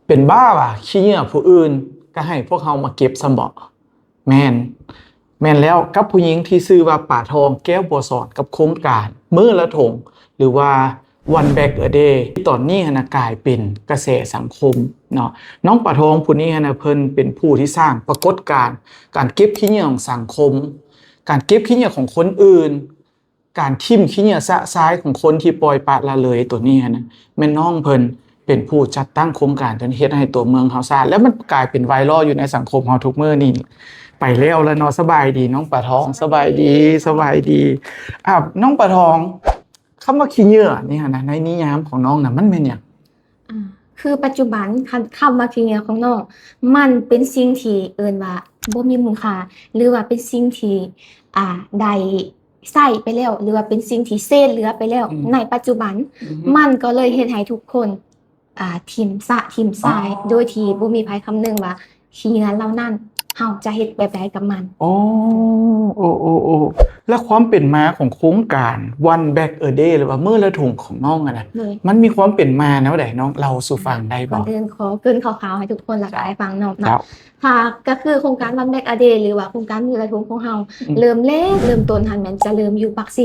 ເປັນບ້າຫວາ? ຂີ້ເຫຍື້ອຜູ້ອື່ນກໍໃຫ້ພວກເຮົາມາເກັບຊັ້ນບໍ? ແມ່ນ, ແມ່ນແລ້ວ, ກັບຜູ້ຍິງທີ່ຊື່ວ່າ ປາທອງ ແກ້ວບົວສອນ ກັບໂຄງການມື້ລະທົງ ຫຼືວ່າ One Bag a Day ທີ່ຕອນນີ້ຫັ້ນນະກາຍເປັນກະແສສັງຄົມເນາະ. ນ້ອງປາທອງຜູ້ນີ້ຫັ້ນນະ ເພິ່ນເປັນຜູ້ທີ່ສ້າງປາກົດການ ການເກັບຂີ້ເຫຍື້ອຂອງສັງຄົມ, ການເກັບຂີ້ເຫຍື້ອຂອງຄົນອື່ນ, ການຖິ້ມຂີ້ເຫຍື້ອຊະຊາຍຂອງຄົນທີ່ປ່ອຍປະລະເລີຍໂຕນີ້ຫັ້ນນະ ແມ່ນນ້ອງເພິ່ນເປັນຜູ້ຈັດຕັ້ງໂຄງການໂຕນີ້ ເຮັດໃຫ້ຕົວເມືອງເຮົາສະອາດ ແລ້ວມັນກາຍເປັນໄວຣັລຢູ່ໃນສັງຄົມເຮົາທຸກມື້ນີ້ໄປແລ້ວລະເນາະ. ສະບາຍດີນ້ອງປາທອງ. ສະບາຍດີ, ສະບາຍດີ. ອ່າ ນ້ອງປາທອງ, ຄຳວ່າຂີ້ເຫຍື້ອນີ້ຫັ້ນນະ ໃນນິຍາມຂອງນ້ອງນະ ມັນແມ່ນຫຍັງ? ອ່າ ຄືປັດຈຸບັນ ຄຳ ຄຳວ່າຂີ້ເຫຍື້ອຂອງນ້ອງ ມັນເປັນສິ່ງທີ່ເອີ້ນວ່າບໍ່ມີມູນຄ່າ ຫຼືວ່າເປັນສິ່ງທີ່ ອ່າ ໄດ້ໃຊ້ໄປແລ້ວ ຫຼືວ່າເປັນສິ່ງທີ່ເສດເຫຼືອໄປແລ້ວ ອືມ ໃນປັດຈຸບັນ ອືຮຶ ມັນກໍເລີຍເຮັດໃຫ້ທຸກຄົນ ອ່າ ຖິ້ມຊະຖິ້ມຊາຍ ອໍ ໂດຍທີ່ບໍ່ມີໃຜຄຳນຶງວ່າ ຂີ້ເຫຍື້ອເຫຼົ່ານັ້ນ ເຮົາຈະເຮັດແບບໃດກັບມັນ. ໂອ້ ໂອ້ ໂອ້ ໂອ້ ແລະ ຄວາມເປັນມາຂອງໂຄງການ One Bag a Day ຫຼືວ່າມື້ລະຖົງຂອງນ້ອງຫັ້ນນະ ໂດຍ ມັນມີຄວາມເປັນມາແນວໃດ? ນ້ອງເລົ່າສູ່ຟັງໄດ້ບໍ່? ກ່ອນອື່ນຂໍເກລີ່ນຄ່າວໆໃຫ້ທຸກຄົນ ແລ້ວກໍ ເຈົ້າ ໄດ້ຟັງເນາະ ເຈົ້າ ເນາະ. ຄ່ະ ກໍຄືໂຄງການ One Bag a Day ຫຼືວ່າໂຄງການມື້ລະຖົງຂອງເຮົາ ອືມ ເລີ່ມແລກເລີ່ມຕົ້ນຫັ້ນແມ່ນຈະເລີ່ມຢູ່ປາກເຊ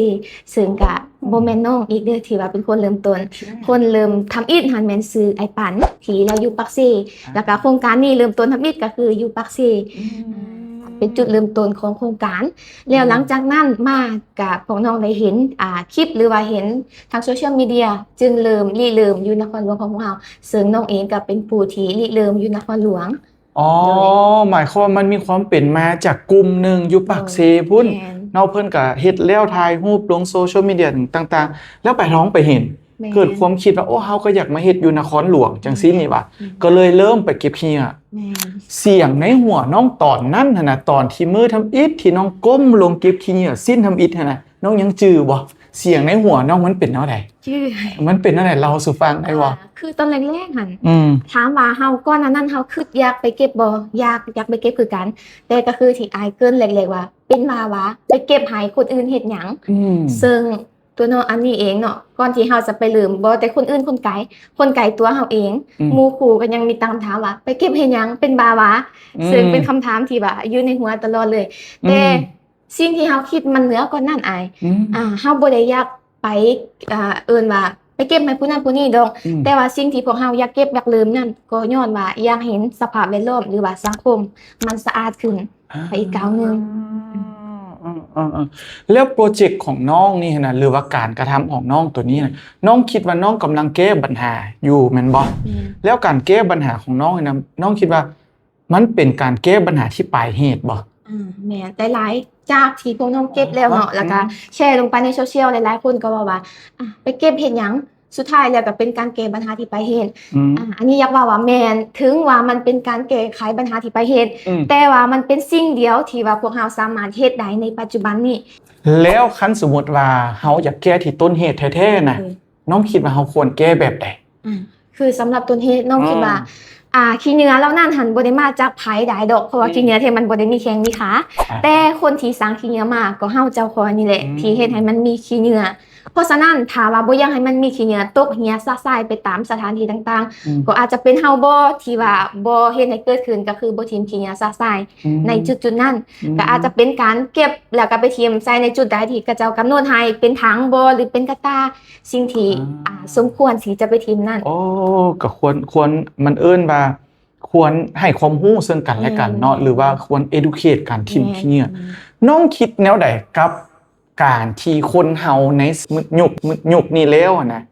ເຊິ່ງກະ ອືມ ບໍ່ແມ່ນນ້ອງອີກເດີ້ທີ່ວ່າເປັນຄົນເລີ່ມຕົ້ນ. ໂອເຄ ຄົນເລີ່ມທຳອິດຫັ້ນແມ່ນຊື່ອ້າຍປັນ ທີ່ລາວຢູ່ປາກເຊ ອ່າ ແລ້ວກະໂຄງການນີ້ເລີ່ມຕົ້ນທຳອິດກໍຄືຢູ່ປາກເຊ ອືມ ເປັນຈຸດເລີ່ມຕົ້ນຂອງໂຄງການ. ແລ້ວ ອືມ ຫຼັງຈາກນັ້ນມາກະພວກນ້ອງໄດ້ເຫັນ ອ່າ ຄລິບ ຫຼືວ່າເຫັນທາງໂຊຊຽວມີເດຍ ຈຶ່ງເລີ່ມລິເລີ່ມຢູ່ນະຄອນຫຼວງຂອງພວກເຮົາ ເຊິ່ງນ້ອງເອງກໍເປັນຜູ້ທີ່ລິເລີ່ມຢູ່ນະຄອນຫຼວງ. ອໍ ໂດຍ ໝາຍຄວາມວ່າມັນມີຄວາມເປັນມາຈາກກຸ່ມໜຶ່ງຢູ່ປາກເຊພຸ້ນ ໂດຍ ແມ່ນ ເນາະ ເພິ່ນກະເຮັດແລ້ວ ຖ່າຍຮູບລົງໂຊຊຽວມີເດຍຕ່າງໆ ແລ້ວປາທອງໄປເຫັນ ແມ່ນ ເກີດຄວາມຄິດວ່າ ໂອ້ ເຮົາກໍຢາກມາເຮັດຢູ່ນະຄອນຫຼວງ ອືມ ຈັ່ງຊີ້ນີ້ຫວາ ອືມ ກໍເລີຍເລີ່ມໄປເກັບຂີ້ເຫຍື້ອ. ແມ່ນ ສຽງໃນຫົວນ້ອງຕອນນັ້ນຫັ້ນນະ ຕອນທີ່ມື້ທຳອິດທີ່ນ້ອງກົ້ມລົງເກັບຂີ້ເຫຍື້ອ ຊິ້ນທຳອິດຫັ້ນນະ ນ້ອງຍັງຈື່ບໍ່? ສຽງໃນຫົວນ້ອງມັນເປັນແນວໃດ? ຈື່ ມັນເປັນແນວໃດ? ເລົ່າສູ່ຟັງໄດ້ບໍ່? ອ່າ ຄືຕອນແລກໆຫັ້ນ ອືມ ຖາມວ່າເຮົາ ກ່ອນໜ້ານັ້ນເຮົາຄິດຢາກໄປເກັບບໍ່? ຢາກ ຢາກໄປເກັບຄືກັນ ແຕ່ກໍຄືທີ່ອ້າຍເກີ່ນແລກໆວ່າ ເປັນບ້າຫວາ? ໄປເກັບໃຫ້ຄົນອື່ນເຮັດຫຍັງ? ອືມ ເຊິ່ງຕົວນ້ອງອັນນີ້ເອງເນາະ ກ່ອນທີ່ເຮົາຈະໄປເລີ່ມ ບໍ່ແຕ່ຄົນອື່ນ ຄົນໄກ ຄົນໄກຕົວເຮົາເອງ ອືມ ໝູ່ຄູ່ກໍຍັງມີຕັ້ງຄຳຖາມວ່າ ໄປເກັບເຮັດຫຍັງ? ເປັນບ້າຫວາ? ອືມ ເຊິ່ງເປັນຄຳຖາມທີ່ວ່າຢູ່ໃນຫົວຕະຫຼອດເລີຍ ອືມ ແຕ່ ສິ່ງທີ່ເຮົາຄິດມັນເໜືອກວ່ານັ້ນອ້າຍ ອືມ ອ່າ ເຮົາບໍ່ໄດ້ຢາກໄປ ອ່າ ເອີ້ນວ່າໄປເກັບໃຫ້ຜູ້ນັ້ນຜູ້ນີ້ດອກ ອືມ ແຕ່ວ່າສິ່ງທີ່ພວກເຮົາຢາກເກັບຢາກເລີ່ມນັ້ນ ກໍຍ້ອນວ່າຢາກເຫັນສະພາບແວດລ້ອມ ຫຼືວ່າສັງຄົມມັນສະອາດຂຶ້ນ ອ່າ ໄປອີກກ້າວໜຶ່ງ. ເອີ ເອີ ເອີ ແລ້ວໂປຣເຈັກຂອງນ້ອງນີ້ຫັ້ນນະ ຫຼືວ່າການກະທຳຂອງນ້ອງໂຕນີ້ນະ ນ້ອງຄິດວ່ານ້ອງກຳລັງແກ້ບັນຫາຢູ່ແມ່ນບໍ່? ແມ່ນ ແລ້ວການແກ້ບັນຫາຂອງນ້ອງນີ້ນະ ນ້ອງຄິດວ່າ ມັນເປັນການແກ້ບັນຫາທີ່ປາຍເຫດບໍ່? ອືມ ແມ່ນ ຫຼາຍໆ ຈາກທີ່ພວກນ້ອງເກັບແລ້ວເນາະ ອໍ ແລ້ວກະ ອືມ ແຊລົງໄປໃນໂຊຊຽວ ຫຼາຍໆຄົນກໍເວົ້າວ່າ ອ່ະ ໄປເກັບເຮັດຫຍັງ? ສຸດທ້າຍແລ້ວກໍເປັນການແກ້ບັນຫາທີ່ປາຍເຫດ. ອືມ ອ່າ ອັນນີ້ຢາກເວົ້າວ່າແມ່ນ ເຖິງວ່າມັນເປັນການແກ້ໄຂບັນຫາທີ່ປາຍເຫດ ອືມ ແຕ່ວ່າມັນເປັນສິ່ງດຽວທີ່ວ່າພວກເຮົາສາມາດເຮັດໄດ້ໃນປັດຈຸບັນນີ້. ແລ້ວຄັນສົມມຸດວ່າເຮົາຢາກແກ້ທີ່ຕົ້ນເຫດແທ້ໆນະ ເອີ ນ້ອງຄິດວ່າເຮົາຄວນແກ້ແບບໃດ? ອືມ ຄືສຳລັບຕົ້ນເຫດ ນ້ອງຄິດວ່າ ອ່າ ອ່າ ຂີ້ເຫຍື້ອເຫຼົ່ານັ້ນຫັ້ນບໍ່ໄດ້ມາຈາກໃຜໃດດອກ ເພາະວ່າ ອືມ ຂີ້ເຫຍື້ອທີ່ມັນບໍ່ໄດ້ມີແຂ້ງມີຂາ ອ່າ ແຕ່ຄົນທີ່ສ້າງຂີ້ເຫຍື້ອມາກໍເຮົາເຈົ້າຂອງນີ້ແຫຼະ ອືມ ທີ່ເຮັດໃຫ້ມັນມີຂີ້ເຫຍື້ອ. ເພາະສະນັ້ນ ຖ້າວ່າບໍ່ຢາກໃຫ້ມັນມີຂີ້ເຫຍື້ອຕົກເຫຍຊະຊາຍໄປຕາມສະຖານທີ່ຕ່າງໆ ອືມ ກໍອາດຈະເປັນເຮົາບໍ່ ທີ່ວ່າບໍ່ເຮັດໃຫ້ເກີດຂຶ້ນ ກໍຄືບໍ່ຖິ້ມຂີ້ເຫຍື້ອຊະຊາຍ ອືມ ໃນຈຸດໆນັ້ນ ອືມ ກໍອາດຈະເປັນການເກັບ ແລ້ວກໍໄປຖິ້ມໃສ່ໃນຈຸດໃດທີ່ເຂົາເຈົ້າກຳນົດໃຫ້ ເປັນຖັງບໍ່ ຫຼືເປັນກະຕ່າ ສິ່ງທີ່ ອ່າ ອ່າ ສົມຄວນທີ່ຈະໄປຖິ້ມນັ້ນ. ໂອ້ ກໍຄວນ ຄວນ ມັນເອີ້ນວ່າຄວນໃຫ້ຄວາມຮູ້ເຊິ່ງກັນແລະກັນເນາະ ແມ່ນ ຫຼືວ່າຄວນ educate ການຖິ້ມ ແມ່ນ ຂີ້ເຫຍື້ອ. ແມ່ນ ນ້ອງຄິດແນວໃດກັບການທີ່ຄົນເຮົາໃນ ຍຸກ ຍຸກນີ້ແລ້ວນະ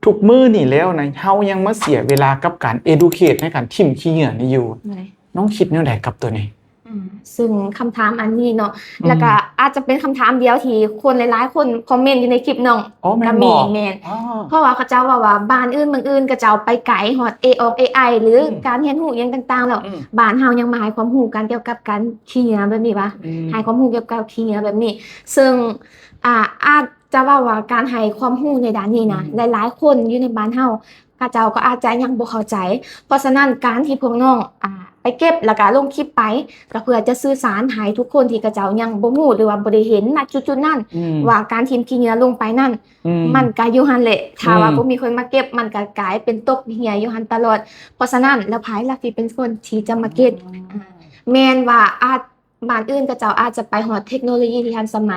ທຸກມື້ນີ້ແລ້ວນະ ເຮົາຍັງມາເສຍເວລາກັບການ educate ໃນການຖິ້ມຂີ້ເຫຍື້ອນີ້ຢູ່? ແມ່ນ ນ້ອງຄິດແນວໃດກັບໂຕນີ້? ອືມ ເຊິ່ງຄຳຖາມອັນນີ້ເນາະ ອືມ ແລ້ວກະອາດຈະເປັນຄຳຖາມດຽວທີ່ຄົນຫຼາຍໆຄົນຄອມເມັນຢູ່ໃນຄລິບນ້ອງ ອໍ ແມ່ນ ກໍມີ ບໍ່? ແມ່ນ ອໍ ເພາະວ່າເຂົາເຈົ້າເວົ້າວ່າບ້ານອື່ນເມືອງອື່ນ ເຂົາເຈົ້າໄປໄກຮອດ ເອອອກ ເອໄອ ຫຼື ອືມ ການຮຽນຮູ້ຫຍັງຕ່າງໆແລ້ວ ອືມ ບ້ານເຮົາຍັງມາໃຫ້ຄວາມຮູ້ກັນກ່ຽວກັບການຂີ້ເຫຍື້ອແບບນີ້ຫວາ? ອືມ ໃຫ້ຄວາມຮູ້ກ່ຽວກັບຂີ້ເຫຍື້ອແບບນີ້ ເຊິ່ງ ອ່າ ອາດ ຈະເວົ້າວ່າການໃຫ້ຄວາມຮູ້ໃນດ້ານນີ້ນະ ອືມ ຫຼາຍໆຄົນຢູ່ໃນບ້ານເຮົາ ເຂົາເຈົ້າກໍອາດຈະຍັງບໍ່ເຂົ້າໃຈ. ເພາະສະນັ້ນ ການທີ່ພວກນ້ອງ ອ່າ ໄປເກັບ ແລ້ວກະລົງຄລິບໄປ ກໍເພື່ອຈະສື່ສານໃຫ້ທຸກຄົນທີ່ເຂົາເຈົ້າຍັງບໍ່ຮູ້ ຫຼືວ່າບໍ່ໄດ້ເຫັນ ນະຈຸດໆນັ້ນ ອືມ ວ່າການຖິ້ມຂີ້ເຫຍື້ອລົງໄປນັ້ນ ອືມ ມັນກໍຢູ່ຫັ້ນແຫຼະ ຖ້າວ່າ ອືມ ບໍ່ມີຄົນມາເກັບ ມັນກໍກາຍເປັນຕົກເຫື່ອຢູ່ຫັ້ນຕະຫຼອດ. ເພາະສະນັ້ນແລ້ວ ໃຜລະທີ່ເປັນຄົນທີ່ຈະມາເກັບ? ອືມ ອາ ແມ່ນວ່າອາດ ບ້ານອື່ນເຂົາເຈົ້າອາດຈະໄປຮອດເທັກໂນໂລຢີທີ່ທັນສະໄໝ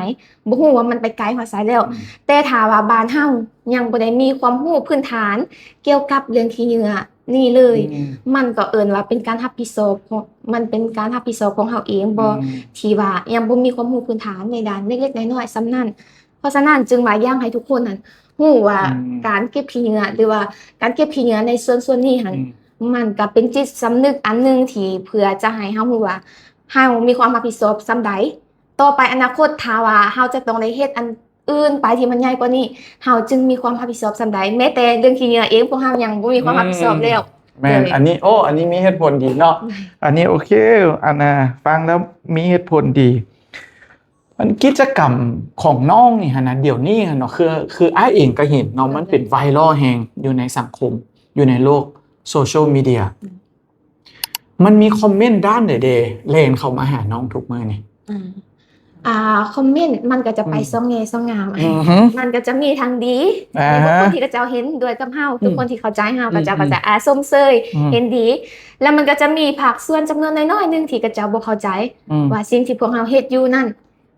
ບໍ່ຮູ້ວ່າມັນໄປໄກຮອດໃສແລ້ວ ອືມ ແຕ່ຖ້າວ່າບ້ານເຮົາຍັງບໍ່ໄດ້ມີຄວາມຮູ້ພື້ນຖານກ່ຽວກັບເລື່ອງຂີ້ເຫຍື້ອນີ້ເລີຍ ອືມ ມັນກໍເອີ້ນວ່າເປັນການຮັບຜິດຊອບຂອງ ມັນເປັນການຮັບຜິດຊອບຂອງເຮົາເອງບໍ່ ອືມ ທີ່ວ່າຍັງບໍ່ມີຄວາມຮູ້ພື້ນຖານໃນດ້ານເລັກໆນ້ອຍໆສ່ຳນັ້ນ. ເພາະສະນັ້ນຈຶ່ງວ່າຢາກໃຫ້ທຸກຄົນຫັ້ນຮູ້ວ່າ ອືມ ການເກັບຂີ້ເຫຍື້ອ ຫຼືວ່າການເກັບຂີ້ເຫຍື້ອໃນສ່ວນ ສ່ວນນີ້ຫັ້ນ ອືມ ມັນກໍເປັນຈິດສຳນຶກອັນໜຶ່ງທີ່ເພື່ອຈະໃຫ້ເຮົາຮູ້ວ່າ ເຮົາມີຄວາມຮັບຜິດຊອບສ່ຳໃດ. ຕໍ່ໄປອະນາຄົດ ຖ້າວ່າເຮົາຈະຕ້ອງໄດ້ເຮັດອັນອື່ນໄປທີ່ມັນໃຫຍ່ກວ່ານີ້ ເຮົາຈຶ່ງມີຄວາມຮັບຜິດຊອບສ່ຳໃດ. ແມ້ແຕ່ເລື່ອງຂີ້ເຫຍື້ອເອງ ພວກເຮົາຍັງບໍ່ມີຄວາມຮັບຜິດຊອບແລ້ວ. ອືມ ແມ່ນ ເອີ ອັນນີ້ ໂອ້ ອັນນີ້ມີເຫດຜົນດີເນາະ ອັນນີ້ໂອເຄ ອັນນ່າ ຟັງແລ້ວມີເຫດຜົນດີ. ອັນກິດຈະກຳຂອງນ້ອງນີ້ຫັ້ນນະ ດຽວນີ້ຫັ້ນເນາະ ຄື ຄືອ້າຍເອງກໍເຫັນເນາະ ມັນເປັນໄວຣັລແຮງຢູ່ໃນສັງຄົມ ຢູ່ໃນໂລກໂຊຊຽວມີເດຍ ອືມ ມັນມີຄອມເມັນດ້ານໃດແດ່ແລ່ນເຂົ້າມາຫານ້ອງທຸກມື້ນີ້? ອືມ ອ່າ ຄອມເມັນມັນກໍຈະໄປ ອືມ ສອງແງ່ສອງງາມ ອືຮຶ ມັນກໍຈະມີທັງດີ ອາ ມີບາງຄົນທີ່ເຂົາເຈົ້າເຫັນດ້ວຍກັບເຮົາ ອືມ ທຸກຄົນທີ່ເຂົ້າໃຈເຮົາ ອືມ ເຂົາເຈົ້າກໍຈະ ອາ ຊົມເຊີຍ ອືມ ເຫັນດີ ແລ້ວມັນກໍຈະມີພາກສ່ວນຈຳນວນນ້ອຍໆໜຶ່ງທີ່ເຂົາເຈົ້າບໍ່ເຂົ້າໃຈ ອືມ ວ່າສິ່ງທີ່ພວກເຮົາເຮັດຢູ່ນັ້ນ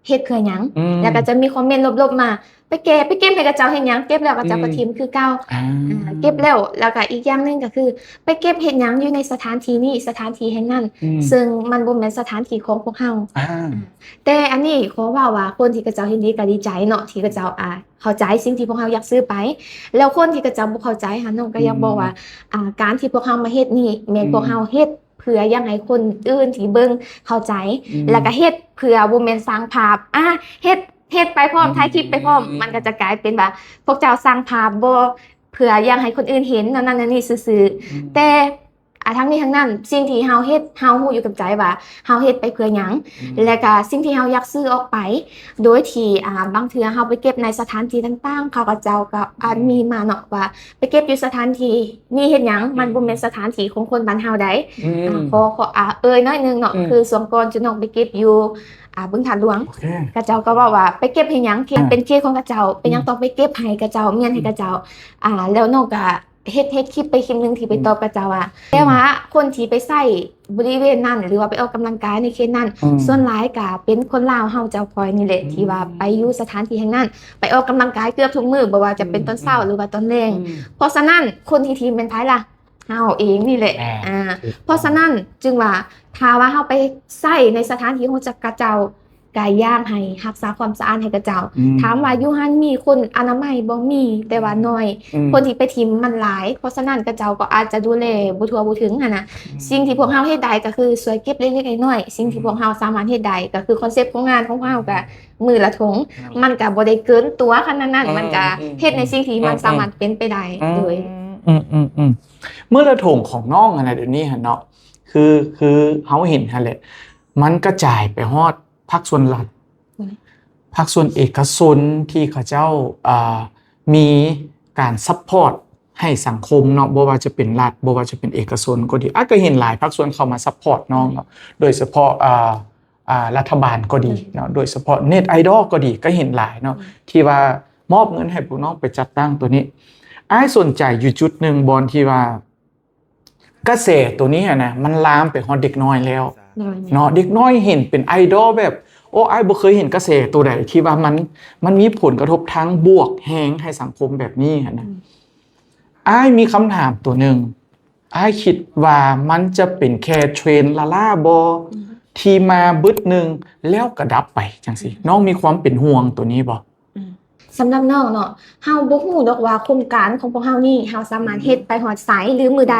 ເຮັດເພື່ອຫຍັງ ອືມ ແລ້ວກໍຈະມີຄອມເມັນລົບໆມາ ໄປແກະ ໄປເກັບໃຫ້ເຂົາເຈົ້າເຮັດຫຍັງ ເກັບແລ້ວເຂົາເຈົ້າກໍ ອືມ ຖິ້ມຄືເກົ່າ ອາ ອາ ເກັບແລ້ວ ແລ້ວກໍອີກຢ່າງໜຶ່ງກໍຄື ໄປເກັບເຮັດຫຍັງຢູ່ໃນສະຖານທີ່ນີ້ ສະຖານທີ່ແຫ່ງນັ້ນ ອືມ ເຊິ່ງມັນບໍ່ແມ່ນສະຖານທີ່ຂອງພວກເຮົາ ອາ ອາ ແຕ່ອັນນີ້ຂໍເວົ້າວ່າ ຄົນທີ່ເຂົາເຈົ້າເຫັນດີກໍດີໃຈເນາະ ທີ່ເຂົາເຈົ້າ ອາ ເຂົ້າໃຈສິ່ງທີ່ພວກເຮົາຢາກສື່ໄປ ແລ້ວຄົນທີ່ເຂົາເຈົ້າບໍ່ເຂົ້າໃຈຫັ້ນ ນ້ອງກໍຢາກບອກວ່າ ອືມ ອາ ການທີ່ພວກເຮົາມາເຮັດນີ້ ແມ່ນ ອືມ ພວກເຮົາເຮັດ ເພື່ອຢາກໃຫ້ຄົນອື່ນທີ່ເບິ່ງເຂົ້າໃຈ ອືມ ແລ້ວກໍເຮັດເພື່ອ ບໍ່ແມ່ນສ້າງພາບ ອາ ເຮັດ ເຮັດໄປພ້ອມ ອືມ ຖ່າຍຄລິບໄປພ້ອມ ອືມ ມັນກໍຈະກາຍເປັນວ່າ ພວກເຈົ້າສ້າງພາບບໍ່ ເພື່ອຢາກໃຫ້ຄົນອື່ນເຫັນ ແນວນັ້ນແນວນີ້ຊື່ໆ ອືມ ແຕ່ ອາ ທັງນີ້ທັງນັ້ນ ສິ່ງທີ່ເຮົາເຮັດ ເຮົາຮູ້ຢູ່ກັບໃຈວ່າເຮົາເຮັດໄປເພື່ອຫຍັງ ອືມ ແລະກະສິ່ງທີ່ເຮົາຢາກສື່ອອກໄປ ໂດຍທີ່ ອາ ບາງເທື່ອເຮົາໄປເກັບໃນສະຖານທີ່ຕ່າງໆ ເຂົາເຈົ້າກໍອາດ ອືມ ມີມາເນາະວ່າ ໄປເກັບຢູ່ສະຖານທີ່ນີ້ເຮັດຫຍັງ? ອືມ ມັນບໍ່ແມ່ນສະຖານທີ່ຂອງຄົນບ້ານເຮົາໃດ ອືມ ອາ ຂໍ ຂໍ ອາ ເອີ່ຍໜ້ອຍໜຶ່ງເນາະ ອືມ ຄືຊ່ວງກ່ອນຈຸນ້ອງໄປເກັບຢູ່ ອາ ບຶງທາດຫຼວງ ໂອເຄ ເຂົາເຈົ້າກໍເວົ້າວ່າ ໄປເກັບເຮັດຫຍັງ? ເຂດ ອືມ ເປັນເຂດຂອງເຂົາເຈົ້າ ເປັນຫຍັງ ອືມ ຕ້ອງໄປເກັບໃຫ້ເຂົາເຈົ້າ ມ້ຽນໃຫ້ ອືມ ເຂົາເຈົ້າ? ອາ ແລ້ວນ້ອງກໍ ເຮັດ ເຮັດຄລິບໄປຄລິບໜຶ່ງທີ່ໄປ ອືມ ຕອບເຂົາເຈົ້າວ່າ ອືມ ແຕ່ວ່າຄົນທີ່ໄປໃຊ້ບໍລິເວນນັ້ນ ຫຼືວ່າໄປອອກກຳລັງກາຍໃນເຂດນັ້ນ ອືມ ສ່ວນຫຼາຍກະເປັນຄົນລາວເຮົາເຈົ້າຂ້ອຍນີ້ແຫຼະ ອືມ ທີ່ວ່າໄປຢູ່ສະຖານທີ່ແຫ່ງນັ້ນ ໄປອອກກຳລັງກາຍເກືອບທຸກມື້ ບໍ່ວ່າຈະເປັນ ອືມ ຕອນເຊົ້າ ອືມ ຫຼືວ່າຕອນແລງ ອືມ ເພາະສະນັ້ນ ຄົນທີ່ຖິ້ມແມ່ນໃຜລະ? ເຮົາເອງນີ້ແຫຼະ ແມ່ນ ອາ ເພາະສະນັ້ນຈຶ່ງວ່າ ຖ້າວ່າເຮົາໄປໃຊ້ໃນສະຖານທີ່ຮູ້ຈັກເຂົາເຈົ້າ ກະຢາກໃຫ້ຮັກສາຄວາມສະອາດໃຫ້ເຂົາເຈົ້າ ອືມ ຖາມວ່າຢູ່ຫັ້ນມີຄົນອະນາໄມບໍ່? ມີ ແຕ່ວ່າໜ້ອຍ ອືມ ຄົນທີ່ໄປຖິ້ມມັນຫຼາຍ ເພາະສະນັ້ນເຂົາເຈົ້າກໍອາດຈະດູແລບໍ່ທົ່ວບໍ່ເຖິງຫັ້ນນະ ອືມ ສິ່ງທີ່ພວກເຮົາເຮັດໄດ້ກໍຄືຊ່ວຍເກັບເລັກໆນ້ອຍໆ ສິ່ງທີ່ ອືມ ພວກເຮົາສາມາດເຮັດໄດ້ກໍຄືຄອນເຊັບຂອງງານຂອງພວກເຮົາກໍ ອືມ ມື້ລະຖົງ ອືມ ມັນກໍບໍ່ໄດ້ເກີນຕົວຂະໜາດນັ້ນ ອືມ ມັນກໍ ອືມ ເຮັດໃນສິ່ງທີ່ມັນ ອືມ ສາມາດເປັນໄປໄດ້ ອືມ ໂດຍ ອືມ ອືມ ອືມ ມື້ລະຖົງຂອງນ້ອງຫັ້ນນະ ດຽວນີ້ຫັ້ນເນາະ ຄື ຄືເຮົາເຫັນຫັ້ນແຫຼະ ມັນກະຈາຍໄປຮອດ ພາກສ່ວນລັດ ອືມ ພາກສ່ວນເອກະຊົນທີ່ເຂົາເຈົ້າ ອ່າ ມີການຊັບພອດໃຫ້ສັງຄົມເນາະ ບໍ່ວ່າຈະເປັນລັດ ບໍ່ວ່າຈະເປັນເອກະຊົນກໍດີ ອາດກໍເຫັນຫຼາຍພາກສ່ວນເຂົ້າມາຊັບພອດນ້ອງເນາະ ໂດຍສະເພາະ ອ່າ ອ່າ ລັດຖະບານກໍດີເນາະ ໂດຍສະເພາະເນັດໄອດອລກໍດີ ກໍເຫັນຫຼາຍເນາະ ອືມ ທີ່ວ່າມອບເງິນໃຫ້ພວກນ້ອງໄປຈັດຕັ້ງໂຕນີ້ ອ້າຍສົນໃຈຢູ່ຈຸດໜຶ່ງ ບ່ອນທີ່ວ່າ ກະແສໂຕນີ້ຫັ້ນນະ ມັນລາມໄປຮອດເດັກນ້ອຍແລ້ວ ໂດຍ ເນາະ ເດັກນ້ອຍເຫັນເປັນໄອດອລແບບ ໂອ້ ອ້າຍບໍ່ເຄີຍເຫັນກະແສໂຕໃດທີ່ວ່າມັນ ມັນມີຜົນກະທົບທາງບວກແຮງໃຫ້ສັງຄົມແບບນີ້ຫັ້ນນະ ອືມ ອ້າຍມີຄຳຖາມໂຕໜຶ່ງ ອ້າຍຄິດວ່າມັນຈະເປັນແຄ່ເທຣນລ້າໆບໍ່ ອືມ ທີ່ມາບຶດໜຶ່ງແລ້ວກະດັບໄປຈັ່ງຊີ້ ອືມ ນ້ອງມີຄວາມເປັນຫ່ວງໂຕນີ້ບໍ່? ອືມ ສຳລັບນ້ອງເນາະ ເຮົາບໍ່ຮູ້ດອກວ່າໂຄງການຂອງພວກເຮົານີ້ ເຮົາສາມາດເຮັດໄປຮອດໃສ ຫຼື ມື້ໃດ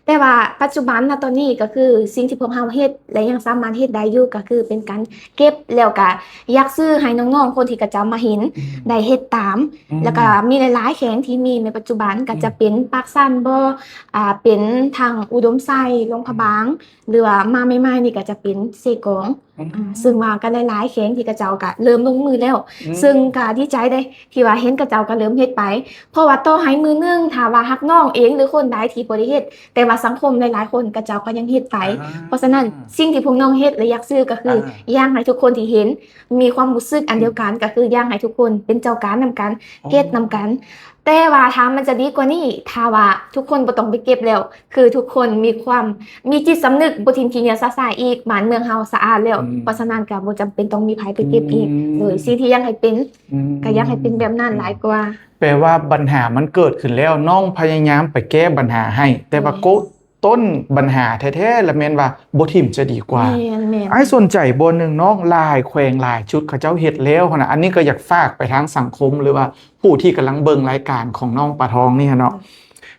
ແຕ່ວ່າປັດຈຸບັນນະຕອນນີ້ກໍຄືສິ່ງທີ່ພວກເຮົາເຮັດ ແລະ ຍັງສາມາດເຮັດໄດ້ຢູ່ ກໍຄືເປັນການເກັບ ແລ້ວກະຢາກສື່ໃຫ້ນ້ອງໆຄົນທີ່ເຂົາເຈົ້າມາເຫັນ ອືມ ໄດ້ເຮັດຕາມ ອືມ ແລ້ວກະມີຫຼາຍໆແຂວງທີ່ມີໃນປັດຈຸບັນ ອືມ ກໍຈະເປັນປາກຊັນບໍ ອາ ເປັນທາງອຸດົມໄຊ ຫຼວງພະບາງ ອືມ ຫຼືວ່າມາໃໝ່ໆນີ້ກໍຈະເປັນເຊກອງ ອືມ ອາ ເຊິ່ງວ່າກໍຫຼາຍໆແຂວງທີ່ເຂົາເຈົ້າກໍເລີ່ມລົງມືແລ້ວ ອືມ ເຊິ່ງກໍດີໃຈເດ້ ທີ່ວ່າເຫັນເຂົາເຈົ້າກໍເລີ່ມເຮັດໄປ ເພາະວ່າຕໍ່ໃຫ້ມື້ໜຶ່ງ ຖ້າວ່າຮັກນ້ອງເອງ ຫຼື ຄົນໃດທີ່ບໍ່ໄດ້ເຮັດ ແຕ່ວ່າ ສັງຄົມຫຼາຍໆຄົນເຂົາເຈົ້າກໍຍັງເຮັດໄປ. ອ່າ ເພາະສະນັ້ນ ສິ່ງທີ່ພວກນ້ອງເຮັດ ແລະ ຢາກສື່ກໍຄື ອ່າ ຢາກໃຫ້ທຸກຄົນທີ່ເຫັນມີຄວາມຮູ້ສຶກອັນດຽວກັນ ອືມ ກໍຄືຢາກໃຫ້ທຸກຄົນເປັນເຈົ້າການນຳກັນ ອໍ ເຮັດນຳກັນ. ແຕ່ວ່າຖ້າມັນຈະດີກວ່ານີ້ ຖ້າວ່າທຸກຄົນບໍ່ຕ້ອງໄປເກັບແລ້ວ ຄືທຸກຄົນມີຄວາມ ມີຈິດສຳນຶກ ບໍ່ຖິ້ມຂີ້ເຫຍື້ອຊະຊາຍອີກ ບ້ານເມືອງເຮົາສະອາດແລ້ວ. ອືມ ເພາະສະນັ້ນກໍບໍ່ຈຳເປັນຕ້ອງມີໃຜໄປເກັບອີກ. ອືມ ໂດຍ ສິ່ງທີ່ຢາກໃຫ້ເປັນ ອືມ ກໍຢາກໃຫ້ເປັນແບບນັ້ນ ອືມ ຫຼາຍກວ່າ. ແປວ່າບັນຫາມັນເກີດຂຶ້ນແລ້ວ ນ້ອງພະຍາຍາມໄປແກ້ບັນຫາໃຫ້ ແຕ່ວ່າ ແມ່ນ ໂກ ຕົ້ນບັນຫາແທ້ໆລະແມ່ນວ່າບໍ່ຖິ້ມຈະດີກວ່າ. ແມ່ນໆ ອ້າຍສົນໃຈບ່ອນໜຶ່ງນ້ອງ ຫຼາຍແຂວງຫຼາຍຈຸດເຂົາເຈົ້າເຮັດແລ້ວຫັ້ນນະ. ອັນນີ້ກໍຢາກຝາກໄປທາງສັງຄົມ ຫຼືວ່າຜູ້ທີ່ກຳລັງເບິ່ງລາຍການຂອງນ້ອງປາທອງນີ້ຫັ້ນເນາະ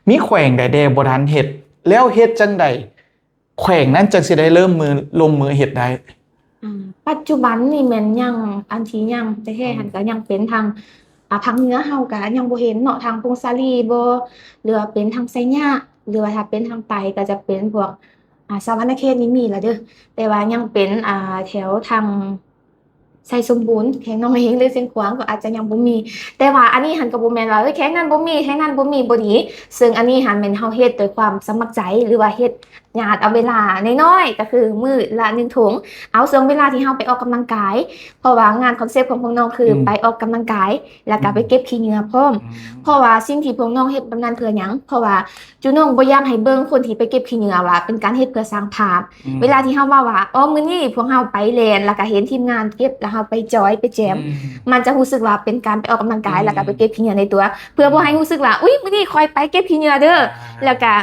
ມີແຂວງໃດແດ່ບໍ່ທັນເຮັດ ແລ້ວເຮັດຈັ່ງໃດແຂວງນັ້ນຈັ່ງຊິໄດ້ເລີ່ມມື ລົງມືເຮັດໄດ້? ອາ ປັດຈຸບັນນີ້ແມ່ນຍັງ ອັນທີ່ຍັງແທ້ໆຫັ້ນ ອືມ ກໍຍັງເປັນທາງ ອາ ພາກເໜືອເຮົາກໍຍັງບໍ່ເຫັນເນາະ ທາງຜົ້ງສາລີບໍ ຫຼືວ່າເປັນທາງໄຊຍະ ຫຼືວ່າຖ້າເປັນທາງໃຕ້ກໍຈະເປັນພວກ ອາ ສະຫວັນນະເຂດນີ້ມີແລ້ວເດີ້ ແຕ່ວ່າຍັງເປັນ ອາ ແຖວທາງໄຊສົມບູນ ແຂວງໜອງຮຽງ ຫຼືຊຽງຂວາງກໍອາດຈະຍັງບໍ່ມີ. ແຕ່ວ່າອັນນີ້ຫັ້ນກໍບໍ່ແມ່ນວ່າ ເອີ ແຂວງນັ້ນບໍ່ມີ ແຂວງນັ້ນບໍ່ມີ ບໍ່ດີ. ເຊິ່ງອັນນີ້ຫັ້ນແມ່ນເຮົາເຮັດດ້ວຍຄວາມສະໝັກໃຈ ຫຼືວ່າເຮັດ ຍາດເອົາເວລານ້ອຍໆ ກໍຄືມື້ລະໜຶ່ງຖົງ ເອົາຊ່ວງເວລາທີ່ເຮົາໄປອອກກຳລັງກາຍ ເພາະວ່າງານຄອນເຊັບຂອງພວກນ້ອງຄື ອືມ ໄປອອກກຳລັງກາຍ ແລ້ວກໍ ອືມ ໄປເກັບຂີ້ເຫຍື້ອພ້ອມ. ອືມ ເພາະວ່າສິ່ງທີ່ພວກນ້ອງເຮັດແບບນັ້ນເພື່ອຫຍັງ? ເພາະວ່າຈຸນ້ອງບໍ່ຢາກໃຫ້ເບິ່ງຄົນທີ່ໄປເກັບຂີ້ເຫຍື້ອວ່າເປັນການເຮັດເພື່ອສ້າງພາບ. ອືມ ເວລາທີ່ເຮົາເວົ້າວ່າ ອໍ ມື້ນີ້ພວກເຮົາໄປແລ່ນ ແລ້ວກໍເຫັນທີມງານເກັບ ແລ້ວເຮົາໄປຈອຍ ໄປແຈມ ອືມ ມັນຈະຮູ້ສຶກວ່າເປັນການໄປອອກກຳລັງກາຍ ອືມ ແລ້ວກໍໄປເກັບຂີ້ເຫຍື້ອໃນຕົວ ເພື່ອບໍ່ໃຫ້ຮູ້ສຶກວ່າ ອຸ້ຍ ມື້ນີ້ຂ້ອຍໄປເກັບຂີ້ເຫຍື້ອເດີ້ ອ່າ ແລ້ວກໍ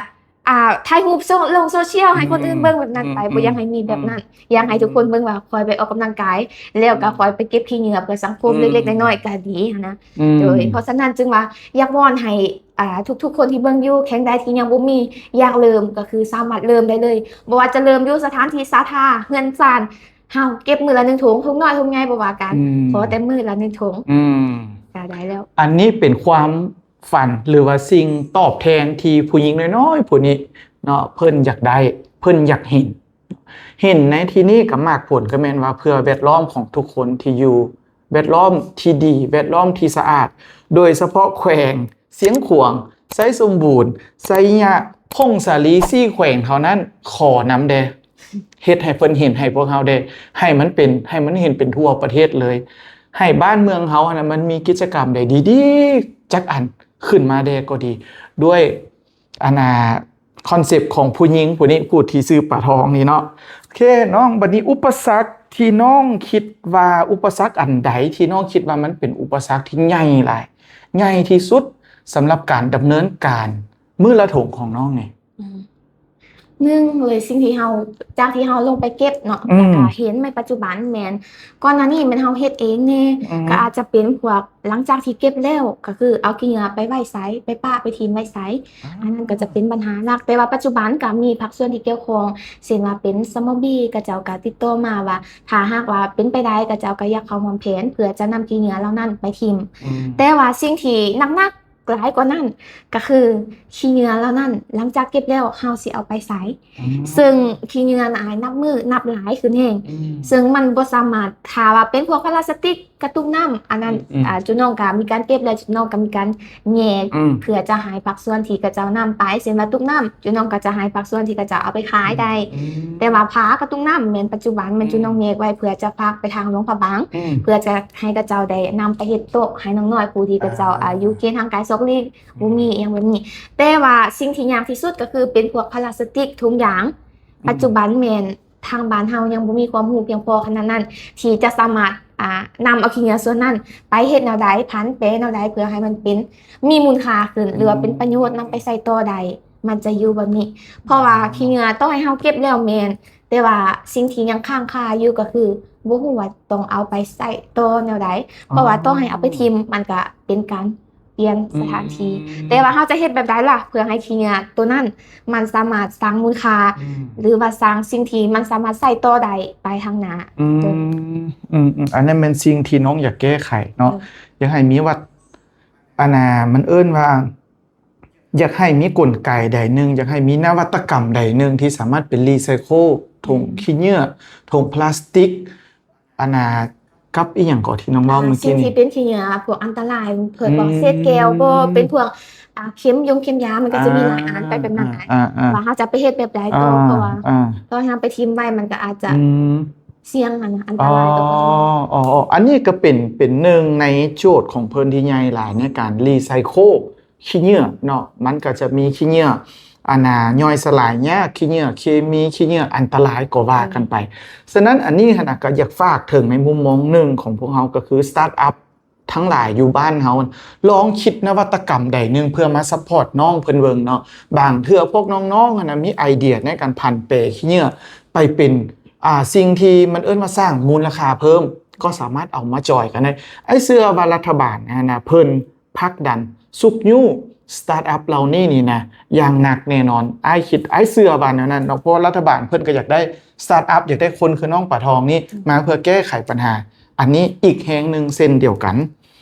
ອ່າ ຖ່າຍຮູບໂຊ ລົງໂຊຊຽວໃຫ້ຄົນອື່ນເບິ່ງແບບນັ້ນໄປ ອືມ ບໍ່ຢາກໃຫ້ມີແບບນັ້ນ ອືມ ຢາກໃຫ້ທຸກຄົນເບິ່ງວ່າຂ້ອຍໄປອອກກຳລັງກາຍ ແລ້ວກໍ ອືມ ຂ້ອຍໄປເກັບຂີ້ເຫຍື້ອເພື່ອສັງຄົມ ອືມ ເລັກໆນ້ອຍໆກໍດີຫັ້ນນະ. ອືມ ໂດຍ ເພາະສະນັ້ນຈຶ່ງວ່າຢາກວອນໃຫ້ ອ່າ ທຸກໆຄົນທີ່ເບິ່ງຢູ່ ແຂວງໃດທີ່ຍັງບໍ່ມີ ຢາກເລີ່ມກໍຄືສາມາດເລີ່ມໄດ້ເລີຍ ບໍ່ວ່າຈະເລີ່ມຢູ່ສະຖານທີ່ສາທາ ເຮືອນຊານ ເຮົາເກັບມື້ລະໜຶ່ງຖົງ ຖົງນ້ອຍຖົງໃຫຍ່ບໍ່ວ່າກັນ ອືມ ຂໍແຕ່ມື້ລະໜຶ່ງຖົງ ອືມ ກໍໄດ້ແລ້ວ. ອັນນີ້ເປັນຄວາມ ຝັນ ຫຼືວ່າສິ່ງຕອບແທນທີ່ຜູ້ຍິງນ້ອຍໆຜູ້ນີ້ເນາະ ເພິ່ນຢາກໄດ້ ເພິ່ນຢາກເຫັນ ເຫັນໃນທີ່ນີ້ກໍໝາກຜົນກໍແມ່ນວ່າເພື່ອແວດລ້ອມຂອງທຸກຄົນທີ່ຢູ່ ແວດລ້ອມທີ່ດີ ແວດລ້ອມທີ່ສະອາດ ໂດຍສະເພາະແຂວງຊຽງຂວາງ ໄຊສົມບູນ ໄຊຍະ ຜົ້ງສາລີ ສີ່ແຂວງເທົ່ານັ້ນ ຂໍນຳແດ່ ເຮັດໃຫ້ເພິ່ນເຫັນໃຫ້ພວກເຮົາແດ່ ໃຫ້ມັນເປັນ ໃຫ້ມັນເຫັນເປັນທົ່ວປະເທດເລີຍ ໃຫ້ບ້ານເມືອງເຮົາຫັ້ນນະ ມັນມີກິດຈະກຳໃດດີໆຈັກອັນຂຶ້ນມາແດ່ກໍດີ ດ້ວຍ ອັນນ່າ ຄອນເຊັບຂອງຜູ້ຍິງຜູ້ນີ້ ຜູ້ທີ່ຊື່ປາທອງນີ້ເນາະ. ໂອເຄນ້ອງ ບັດນີ້ອຸປະສັກທີ່ນ້ອງຄິດວ່າ ອຸປະສັກອັນໃດທີ່ນ້ອງຄິດວ່າມັນເປັນອຸປະສັກທີ່ໃຫຍ່ຫຼາຍ ໃຫຍ່ທີ່ສຸດ ສຳລັບການດຳເນີນການມື້ລະຖົງຂອງນ້ອງນີ້? ອືມ ໜຶ່ງເລີຍ ສິ່ງທີ່ເຮົາ ຈາກທີ່ເຮົາລົງໄປເກັບເນາະ ອືມ ແລ້ວກໍເຫັນໃນປັດຈຸບັນ ແມ່ນ ກ່ອນໜ້ານີ້ແມ່ນເຮົາເຮັດເອງແດ່ ອືມ ກໍອາດຈະເປັນພວກ ຫຼັງຈາກທີ່ເກັບແລ້ວ ກໍຄືເອົາຂີ້ເຫຍື້ອໄປໄວ້ໃສ ໄປປະໄປຖິ້ມໄວ້ໃສ ອ່າ ອັນນັ້ນກໍຈະເປັນບັນຫາຫຼັກ. ແຕ່ວ່າປັດຈຸບັນກໍມີພາກສ່ວນທີ່ກ່ຽວຂ້ອງ ເຊັ່ນວ່າເປັນສະໝໍບີ ເຂົາເຈົ້າກໍຕິດຕໍ່ມາວ່າ ຖ້າຫາກວ່າເປັນໄປໄດ້ ເຂົາເຈົ້າກໍຢາກເຂົ້າຮ່ວມແຜນ ເພື່ອຈະນຳຂີ້ເຫຍື້ອເຫຼົ່ານັ້ນໄປຖິ້ມ ອືມ ແຕ່ວ່າສິ່ງທີ່ໜັກໆ ຫຼາຍກວ່ານັ້ນ ກໍຄືຂີ້ເຫຍື້ອເຫຼົ່ານັ້ນ ຫຼັງຈາກເກັບແລ້ວ ເຮົາຊິເອົາໄປໃສ? ອືມ ເຊິ່ງຂີ້ເຫຍື້ອນະ ນັບມື້ນັບຫຼາຍຂຶ້ນແຮງ ອືມ ເຊິ່ງມັນບໍ່ສາມາດ ຖ້າວ່າເປັນພວກພາລາສະຕິກ ກະຕຸກນ້ຳ ອັນນັ້ນ ອືມໆ ອາ ຈຸນ້ອງກໍມີການເກັບແລ້ວ ຈຸນ້ອງກໍມີການແຍກ ອືມ ເພື່ອຈະໃຫ້ພາກສ່ວນທີ່ເຂົາເຈົ້ານຳໄປ ເຊັ່ນວ່າຕຸກນ້ຳ ຈຸນ້ອງກໍຈະໃຫ້ພາກສ່ວນທີ່ເຂົາເຈົ້າເອົາໄປຂາຍໄດ້ ອືມ ແຕ່ວ່າຜ້າກະຕຸກນ້ຳແມ່ນປັດຈຸບັນແມ່ນ ອືມ ຈຸນ້ອງແຍກໄວ້ ເພື່ອຈະຝາກໄປທາງຫຼວງພະບາງ ອືມ ເພື່ອຈະໃຫ້ເຂົາເຈົ້າໄດ້ນຳໄປເຮັດໂຕະໃຫ້ນ້ອງນ້ອຍ ຜູ້ທີ່ເຂົາເຈົ້າ ອ່າ ອາ ຢູ່ເຂດຫ່າງໄກສອກຫຼີກ ອືມ ບໍ່ມີອີ່ຫຍັງແບບນີ້. ແຕ່ວ່າສິ່ງທີ່ຍາກທີ່ສຸດກໍຄືເປັນພວກພາລາສະຕິກ ຖົງຢາງ ອືມ ປັດຈຸບັນແມ່ນທາງບ້ານເຮົາຍັງບໍ່ມີຄວາມຮູ້ພຽງພໍຂະໜາດນັ້ນ ທີ່ຈະສາມາດ ອ່າ ນຳເອົາຂີ້ເຫຍື້ອສ່ວນນັ້ນໄປເຮັດແນວໃດ ຜັນແປແນວໃດ ເພື່ອໃຫ້ມັນເປັນ ມີມູນຄ່າຂຶ້ນ ອືມ ຫຼືວ່າເປັນປະໂຫຍດນຳໄປໃຊ້ຕໍ່ໄດ້ ມັນຈະຢູ່ແບບນີ້. ເພາະວ່າ ອືມ ຂີ້ເຫຍື້ອຕໍ່ໃຫ້ເຮົາເກັບແລ້ວແມ່ນ ແຕ່ວ່າສິ່ງທີ່ຍັງຄ້າງຄາຢູ່ກໍຄື ບໍ່ຮູ້ວ່າຕ້ອງເອົາໄປໃຊ້ຕໍ່ແນວໃດ ເພາະວ່າ ອໍ ຕໍ່ໃຫ້ເອົາໄປຖິ້ມ ມັນກະເປັນການປ່ຽນສະຖານທີ່ ອືມ ແຕ່ວ່າເຮົາຈະເຮັດແບບໃດລະ ເພື່ອໃຫ້ຂີ້ເຫຍື້ອໂຕນັ້ນ ມັນສາມາດສ້າງມູນຄ່າ ອືມ ຫຼືວ່າສ້າງສິ່ງທີ່ມັນສາມາດໃຊ້ຕໍ່ໄດ້ໄປທາງໜ້າ ອືມ ໂດຍ ອືມໆ ອັນນັ້ນແມ່ນສິ່ງທີ່ນ້ອງຢາກແກ້ໄຂເນາະ ໂດຍ ຢາກໃຫ້ມີວັດ ອັນນ່າ ມັນເອີ້ນວ່າ ຢາກໃຫ້ມີກົນໄກໃດໜຶ່ງ ຢາກໃຫ້ມີນະວັດຕະກຳໃດໜຶ່ງທີ່ສາມາດເປັນຣີໄຊເຄິນຖົງ ອືມ ຂີ້ເຫຍື້ອ ຖົງພລາສຕິກ ອັນນ່າ ກັບອີ່ຫຍັງເກາະທີ່ນ້ອງເວົ້າ ອ່າ ເມື່ອກີ້ນີ້ ສິ່ງທີ່ເປັນຂີ້ເຫຍື້ອພວກອັນຕະລາຍ ເພິ່ນບອກ ອືມ ເສດແກ້ວບໍ ເປັນພວກ ອ່າ ເຂັມຢົງເຂັມຢາ ມັນກໍຈະມີຫຼາຍອັນ ອ່າ ໄປແບບນັ້ນ ອ່າ ອ່າ ວ່າເຮົາຈະໄປເຮັດແບບໃດຕໍ່ ອ່າ ເພາະວ່າ ອ່າ ຕອນເຮົາໄປຖິ້ມໄວ້ ມັນກໍອາດຈະ ອືມ ສ່ຽງຫັ້ນນະ ອັນຕະລາຍຕໍ່ເຮົາ. ອໍ ອໍ ອັນນີ້ກໍເປັນ ເປັນໜຶ່ງໃນໂຈດຂອງເພິ່ນທີ່ໃຫຍ່ຫຼາຍໃນການຣີໄຊເຄິນຂີ້ເຫຍື້ອເນາະ. ມັນກໍຈະມີຂີ້ເຫຍື້ອ ອັນນ່າ ຍ່ອຍສະຫຼາຍຍາກ, ຂີ້ເຫຍື້ອເຄມີ, ຂີ້ເຫຍື້ອອັນຕະລາຍກໍວ່າກັນໄປ. ສະນັ້ນ ອັນນີ້ຫັ້ນນະ ກໍຢາກຝາກເຖິງໃນມຸມມອງໜຶ່ງຂອງພວກເຮົາ ກໍຄືສະຕາດອັບທັງຫຼາຍຢູ່ບ້ານເຮົາ ລອງຄິດນະວັດຕະກຳໃດໜຶ່ງເພື່ອມາຊັບພອດນ້ອງເພິ່ນເບິ່ງເນາະ. ບາງເທື່ອພວກນ້ອງໆຫັ້ນນະ ມີໄອເດຍໃນການຜັນແປຂີ້ເຫຍື້ອໄປເປັນ ອ່າ ສິ່ງທີ່ມັນເອີ້ນວ່າສ້າງມູນລະຄ່າເພີ່ມ ກໍສາມາດເອົາມາຈອຍກັນໄດ້. ອ້າຍເຊື່ອວ່າລັດຖະບານຫັ້ນນະ ເພິ່ນ ຜັກດັນຊຸກຍູ້ສະຕາດອັບເຫຼົ່ານີ້ນີ້ນະ ຢ່າງໜັກແນ່ນອນ. ອ້າຍຄິດ ອ້າຍເຊື່ອວ່າແນວນັ້ນເນາະ ເພາະວ່າລັດຖະບານເພິ່ນກໍຢາກໄດ້ສະຕາດອັບ ຢາກໄດ້ຄົນຄືນ້ອງປາທອງນີ້ ອືມ ມາເພື່ອແກ້ໄຂບັນຫາອັນນີ້ອີກແຮງໜຶ່ງເຊັ່ນດຽວກັນ.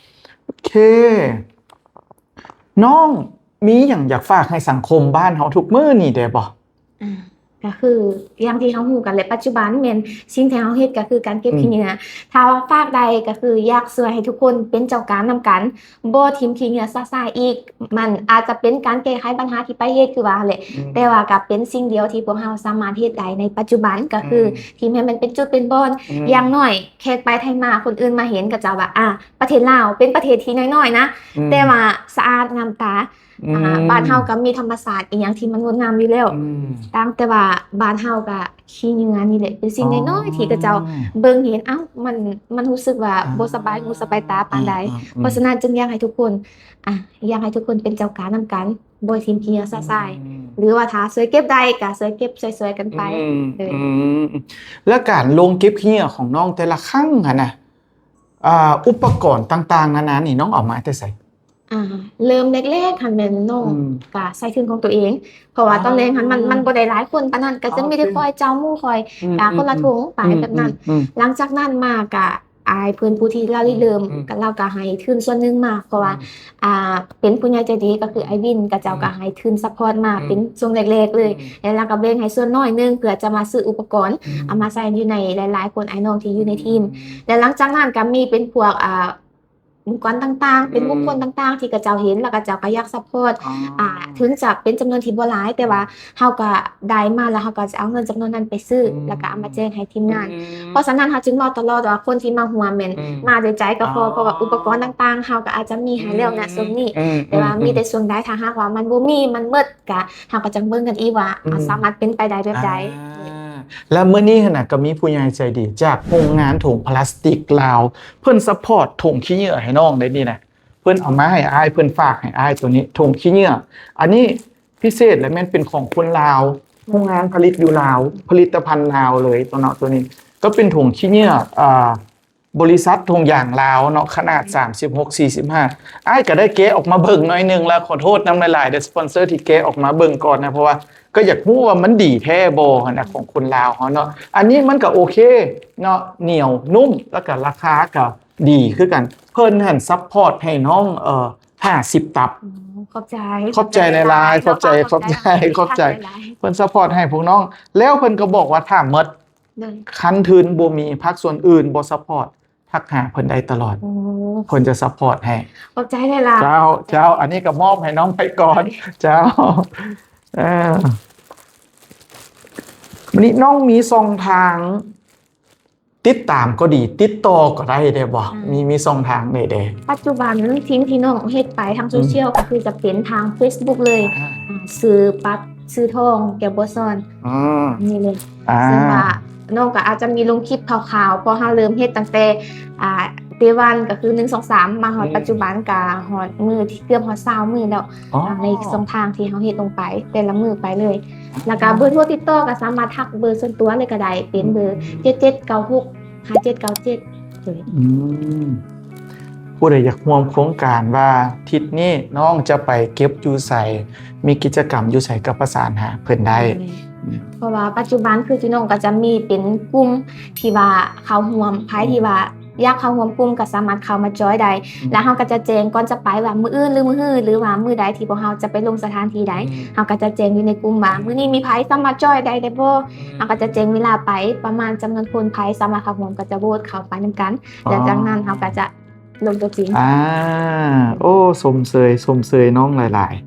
ໂອເຄ ນ້ອງມີຫຍັງຢາກຝາກໃຫ້ສັງຄົມບ້ານເຮົາທຸກມື້ນີ້ແດ່ບໍ່? ອ່າ ກໍຄືຢ່າງທີ່ເຮົາຮູ້ກັນແຫຼະ ປັດຈຸບັນແມ່ນສິ່ງທີ່ເຮົາເຮັດກໍຄືການເກັບ ອືມ ຂີ້ເຫຍື້ອ. ຖ້າວ່າຝາກໄດ້ກໍຄືຢາກຊ່ວຍໃຫ້ທຸກຄົນເປັນເຈົ້າການນຳກັນ ບໍ່ຖິ້ມຂີ້ເຫຍື້ອຊະຊາຍອີກ. ມັນອາດຈະເປັນການແກ້ໄຂບັນຫາທີ່ປາຍເຫດຄືວ່າຫັ້ນແຫຼະ ອືມ ແຕ່ວ່າກໍເປັນສິ່ງດຽວທີ່ພວກເຮົາສາມາດເຮັດໄດ້ໃນປັດຈຸບັນ ກໍຄື ອືມ ຖິ້ມໃຫ້ມັນເປັນຈຸດເປັນບ່ອນ. ອືມ ຢ່າງໜ້ອຍແຂກໄປໄທມາຄົນອື່ນມາເຫັນກໍຈະວ່າ ອ່າ ປະເທດລາວເປັນປະເທດທີ່ນ້ອຍໆນະ ອືມ ແຕ່ວ່າສະອາດງາມຕາ ອືມ ອ່າ ບ້ານເຮົາກໍມີທຳມະຊາດອີ່ຫຍັງທີ່ມັນງົດງາມຢູ່ແລ້ວ ອືມ ຕ່າງແຕ່ວ່າບ້ານເຮົາກໍຂີ້ເຫຍື້ອນີ້ແຫຼະ ເປັນສິ່ງ ອໍ ນ້ອຍໆທີ່ເຂົາເຈົ້າເບິ່ງເຫັນ ເອົ້າ ມັນ ມັນຮູ້ສຶກວ່າ ອ່າ ບໍ່ສະບາຍຫູສະບາຍຕາປານໃດ. ອືມ ເພາະສະນັ້ນຈຶ່ງຢາກໃຫ້ທຸກຄົນ ອ່າ ຢາກໃຫ້ທຸກຄົນເປັນເຈົ້າການນຳກັນ ບໍ່ຖິ້ມຂີ້ເຫຍື້ອຊະຊາຍ ອືມ ຫຼືວ່າຖ້າຊ່ວຍເກັບໄດ້ກໍຊ່ວຍເກັບຊ່ວຍໆກັນໄປ. ອືມ ເອີ ອືມ ແລ້ວການລົງເກັບຂີ້ເຫຍື້ອຂອງນ້ອງແຕ່ລະຄັ້ງຫັ້ນນະ ອ່າ ອຸປະກອນຕ່າງໆນານານີ້ ນ້ອງເອົາມາແຕ່ໃສ? ອ່າ ເລີ່ມແລກໆຫັ້ນແມ່ນນ້ອງ ອືມ ກະໃສ່ເຖິງຂອງຕົວເອງ ເພາະວ່າ ອໍ ຕອນແລກຫັ້ນມັນ ມັນບໍ່ໄດ້ຫຼາຍຄົນປານນັ້ນ ກະຈະມີແຕ່ ອໍ ໂອເຄ ຂ້ອຍເຈົ້າໝູ່ຂ້ອຍ ອືມ ກະຄົນລະຖົງໄປ ອືມ ແບບນັ້ນ ອືມ ອືມ ຫຼັງຈາກນັ້ນມາກະອ້າຍເພິ່ນຜູ້ທີ່ລາລິເລີ່ມ ອືມ ກະລາວກະໃຫ້ທຶນສ່ວນໜຶ່ງມາ ເພາະວ່າ ອືມ ອ່າ ເປັນຜູ້ໃຫຍ່ໃຈດີ ກະຄືອ້າຍວິນ ກະເຈົ້າ ອືມ ກະໃຫ້ທຶນຊັບພອດມາ ອືມ ເປັນຊ່ວງແລກໆເລີຍ ອືມ ແລ້ວລາວກະແບ່ງໃຫ້ສ່ວນໜ້ອຍໜຶ່ງ ເພື່ອຈະມາຊື້ອຸປະກອນ ອືມ ເອົາມາໃສ່ຢູ່ໃນຫຼາຍໆຄົນ ອ້າຍນ້ອງທີ່ຢູ່ໃນທີມ ອືມ ແລ້ວຫຼັງຈາກນັ້ນກະມີເປັນພວກ ອ່າ ອົງກອນຕ່າງໆ ເປັນ ອືມ ບຸກຄົນຕ່າງໆ ທີ່ເຂົາເຈົ້າເຫັນ ແລ້ວເຂົາເຈົ້າກໍຢາກຊັບພອດ ອໍ ອ່າ ເຖິງຈະເປັນຈຳນວນທີ່ບໍ່ຫຼາຍ ແຕ່ວ່າ ອືມ ເຮົາກໍໄດ້ມາ ແລ້ວເຮົາກໍຈະເອົາເງິນຈຳນວນນັ້ນໄປຊື້ ອືມ ແລ້ວກໍເອົາມາແຈກໃຫ້ທີມງານ ອືມ ເພາະສະນັ້ນເຮົາຈຶ່ງເວົ້າຕະຫຼອດວ່າ ຄົນທີ່ມາຮ່ວມແມ່ນ ອືມ ມາດ້ວຍໃຈກໍພໍ ອໍ ເພາະວ່າອຸປະກອນຕ່າງໆ ເຮົາກໍອາດຈະມີໃຫ້ແລ້ວນະ ອືມ ຊ່ວງນີ້ ອືມ ແຕ່ວ່າ ອືມ ມີແຕ່ສ່ວນໃດ ຖ້າຫາກວ່າມັນບໍ່ມີ ມັນໝົດ ກະເຮົາກໍຈັ່ງເບິ່ງກັນອີກວ່າ ອືມ ເຮົາສາມາດເປັນໄປໄດ້ແບບໃດ ອ່າ ແລະ ມື້ນີ້ຫັ້ນນະ ກໍມີຜູ້ໃຫຍ່ໃຈດີຈາກໂຮງງານຖົງພລາສຕິກລາວ ເພິ່ນຊັບພອດຖົງຂີ້ເຫຍື້ອໃຫ້ນ້ອງໄດ້ນີ້ນະ ເພິ່ນເອົາມາໃຫ້ອ້າຍ ເພິ່ນຝາກໃຫ້ອ້າຍໂຕນີ້ ຖົງຂີ້ເຫຍື້ອ ອັນນີ້ພິເສດ ແລະ ແມ່ນເປັນຂອງຄົນລາວ ໂຮງງານຜະລິດຢູ່ລາວ ຜະລິດຕະພັນລາວເລີຍ ໂຕເນາະ ໂຕນີ້ກໍເປັນຖົງຂີ້ເຫຍື້ອ ອ່າ ບໍລິສັດຖົງຢາງລາວເນາະ ຂະໜາດສາມສິບຫົກ ສີ່ສິບຫ້າ ອ້າຍກໍໄດ້ແກະອອກມາເບິ່ງໜ້ອຍໜຶ່ງລະ ຂໍໂທດນຳຫຼາຍໆເດີ້ ສະປອນເຊີທີ່ແກະອອກມາເບິ່ງກ່ອນນະ ເພາະວ່າກໍຢາກຮູ້ວ່າມັນດີແທ້ບໍ່ຫັ້ນນະ ຂອງຄົນລາວເຮົາເນາະ ອັນນີ້ມັນກໍໂອເຄເນາະ ໜຽວນຸ້ມ ແລ້ວກໍລາຄາກໍດີຄືກັນ ເພິ່ນຫັ້ນຊັບພອດໃຫ້ນ້ອງ ເອີ ຫ້າສິບຕັບ ໂອ້ ຂອບໃຈ ຂອບໃຈຫຼາຍໆ ຂອບໃຈ ຂອບໃຈ ຂອບໃຈ ເພິ່ນຊັບພອດໃຫ້ພວກນ້ອງ ແລ້ວເພິ່ນກໍບອກວ່າຖ້າໝົດ ໂດຍ ຄັນທຶນບໍ່ມີ ພາກສ່ວນອື່ນບໍ່ຊັບພອດ ທັກຫາເພິ່ນໄດ້ຕະຫຼອດ ໂອ້ ເພິ່ນຈະຊັບພອດໃຫ້ ຂອບໃຈຫຼາຍໆ ເຈົ້າ ເຈົ້າ ອັນນີ້ກໍມອບໃຫ້ນ້ອງໄປກ່ອນ ເຈົ້າ ເອີ ບາດນີ້ນ້ອງມີຊ່ອງທາງຕິດຕາມກໍດີ ຕິດຕໍ່ກໍໄດ້ແດ່ບໍ່? ອືມ ມີ ມີຊ່ອງທາງໃດແດ່? ປັດຈຸບັນສິ່ງທີ່ນ້ອງເຮັດໄປທາງ ອືມ ໂຊຊຽວ ກໍຄືຈະເປັນທາງເຟສບຸກເລີຍ ອ່າ ອ່າ ຊື່ປັດ ຊື່ທອງ ແກ້ວບົວສອນ ອໍ ນີ້ເລີຍ ອ່າ ເຊິ່ງວ່ານ້ອງກໍອາດຈະມີລົງຄລິບຂ່າວໆ ເພາະເຮົາເລີ່ມເຮັດຕັ້ງແຕ່ ອ່າ ເດວັນ ກໍຄື ໜຶ່ງ ສອງ ສາມ ມາຮອດ ອືມ ປັດຈຸບັນກໍຮອດມື້ທີ່ເກືອບຮອດຊາວມື້ແລ້ວ ອໍ ໃນຊ່ອງທາງທີ່ເຮົາເຮັດລົງໄປແຕ່ລະມື້ໄປເລີຍ ອໍ ແລ້ວກໍເບີໂທຕິດຕໍ່ກໍສາມາດທັກເບີສ່ວນຕົວເລີຍກໍໄດ້ ເປັນເບີ ອືມ ເຈັດເຈັດເກົ້າຫົກ ຫ້າເຈັດເກົ້າເຈັດ ໂດຍ ອືມ ຜູ້ໃດຢາກຮ່ວມໂຄງການວ່າທິດນີ້ນ້ອງຈະໄປເກັບຢູ່ໃສ ມີກິດຈະກຳຢູ່ໃສກໍປະສານຫາເພິ່ນໄດ້ ໂດຍ ອືມ ເພາະວ່າປັດຈຸບັນຄືພີ່ນ້ອງກໍຈະມີເປັນກຸ່ມທີ່ວ່າເຂົ້າຮ່ວມ ໃຜທີ່ວ່າ ອືມ ຢາກເຂົ້າຮ່ວມກຸ່ມກໍສາມາດເຂົ້າມາຈອຍໄດ້ ອືມ ແລ້ວເຮົາກໍຈະແຈ້ງກ່ອນຈະໄປວ່າມື້ອື່ນ ຫຼື ມື້ຮື ຫຼືວ່າມື້ໃດທີ່ພວກເຮົາຈະໄປລົງສະຖານທີ່ໃດ ອືມ ເຮົາກໍຈະແຈ້ງຢູ່ໃນກຸ່ມວ່າ ອືມ ມື້ນີ້ມີໃຜສາມາດຈອຍໄດ້ແດ່ບໍ່ ອືມ ເຮົາກໍຈະແຈ້ງເວລາໄປ ປະມານຈຳນວນຄົນ ໃຜສາມາດເຂົ້າຮ່ວມກໍຈະໂຫວດເຂົ້າໄປນຳກັນ ອໍ ແລ້ວຈາກນັ້ນເຮົາກໍຈະ ນ້ອງຕົວຈິງ. ອ່າ ໂອ້ ຊົມເຊີຍ ຊົມເຊີຍນ້ອງຫຼາຍໆ.